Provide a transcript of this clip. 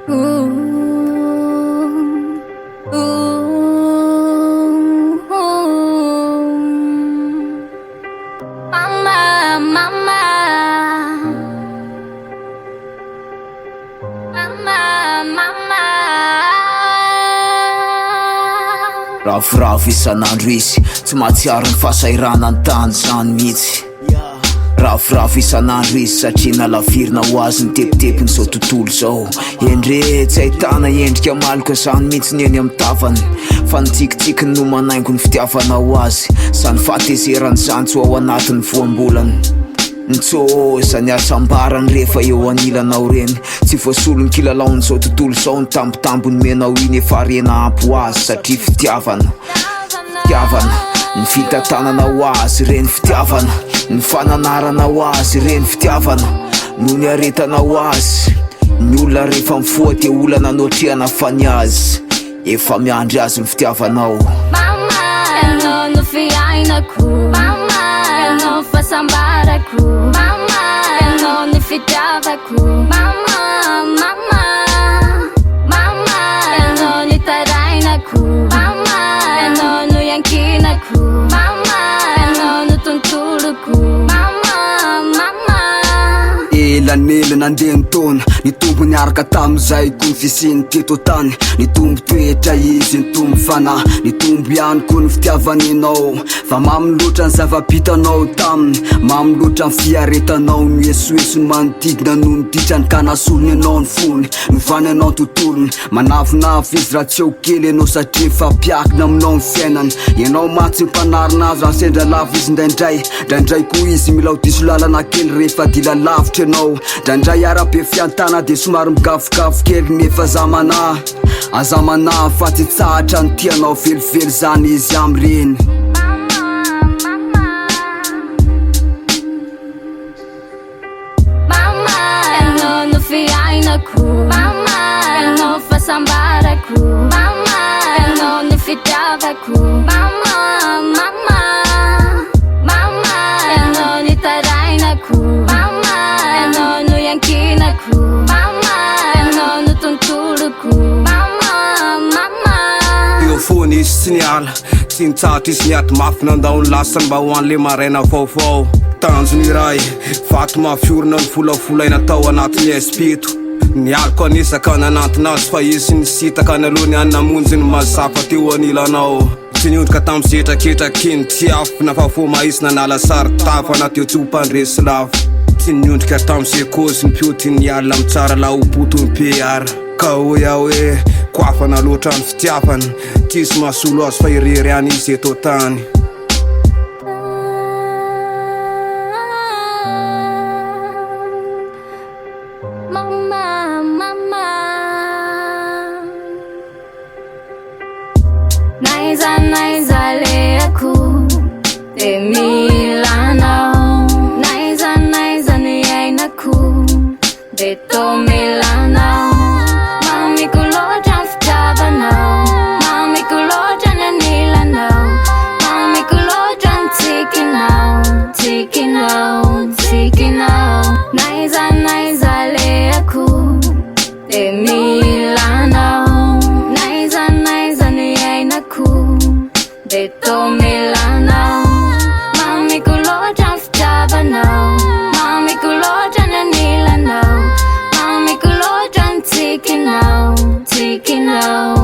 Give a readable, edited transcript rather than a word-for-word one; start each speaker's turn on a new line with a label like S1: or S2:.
S1: Mama, mama. Mama, mama.
S2: Ravoravo isan'andro izy, tsy mahatsiaro ny fahasahiranany tany zany mihitsy. Ravoravo isan'andro izy satria nalavirina ho azy ny tebitebin'izao tontolo izao. Endre, tsy ahitana endrika maloka zany mihitsy ny eny amin'ny tavany, fa ny tsikitsikiny no manaingo ny fitiavana ho azy. Zany fahatezerany zany tsy ho ao anatin'ny voambolany. Nitsosa ny hasambarany rehefa eo anilanao reny. Tsy voasolon'ny kilalaon'izao tontolo izao ny tambitamby nomenao iny efa harena ampy ho azy satria fitiavana. Fitiavana, ny fitantanana ho azy ireny fitiavana, ny fananarana ho azy ireny fitiavana, no niaretana ho azy. Ny olona rehefa mifoha dia olana no atrehana fa ny azy efa miandry azy ny fitiavanao.
S1: Mama, ianao no fiainako. Mama, ianao fahasambarako. Mama, ianao ny fitiavako. Mama, mama, mama, ianao ny tarainako. Mama, ianao no iankinako. Mama, ianao no tontoloko. Mama, mama.
S3: Elanelana nandeha ny taona, nitombo niaraka tamin'izay koa ny fisiany teto an-tany. Nitombo toetra izy, nitombo fanahy, nitombo ihany koa ny fitiavany anao. Fa mamy loatra ny zava-bitanao taminy, mamy loatra ny fiaretanao. Ny esoesony manodidina no niditrany ka nasolony anao ny fony, novany anao ny tontolony. Manavonavo izy raha tsy eo kely ianao satria mifampiankina aminao ny fiainany. Ianao mantsy mpanarina azy raha sendra lavo izy indraindray. Indraindray koa izy mila ho diso lalana kely rehefa dila lavitra ianao. Indraindray arabe fiantana dia somary migafogafo kely nefa aza manahy, aza manahy fa tsy hitsahatra ny tianao velively izany izy amin'ireny.
S1: Mama, ianao no fiainako. Mama, ianao fahasambarako. Mama, ianao ny fitiavako. Mama, mama, mama, ianao ny tarainako. Mama, ianao no iankinako. Mama, ianao no tontoloko. Mama, mama.
S4: Teo foana izy tsy niala, tsy nitsahatra izy niady mafy nandao ny lasany mba ho an'le maraina vaovao. Tanjony iray, vato mafy orina novolavolaina tao anatin'ny S-pito. Ny aliko anisaka nanantona azy fa izy nisitaka naloha ny any namonjy ny mazava teo anilanao. Tsy niondrika tamin'ny zetraketraky ny tsiafina fa vao mahitsy nanala sary tava na teo tsy ho mpandresy lava. Tsy niondrika tamin'ny sekozy ny mpioty ny alina mitsara laha ho poton'ny PR. Ka hoy aho hoe goavana loatra ny fitiavana, tsisy mahasolo azy fa irery ihany izy eto an-tany.
S1: Mama, mama. N'aiza n'aiza alehako dia mila anao. N'aiza n'aiza ny ainako dia toa mila anao. Mamiko loatra ny fitiavanao, mamiko loatra ny anilanao, mamiko loatra ny tsikinao, tsikinao, tsikinao. N'aiza n'aiza alehako dia mila anao. N'aiza n'aiza ny ainako dia toa mila anao. Mamiko loatra ny fitiavanao, mamiko loatra ny anilanao, mamiko loatra ny tsikinao, tsikinao.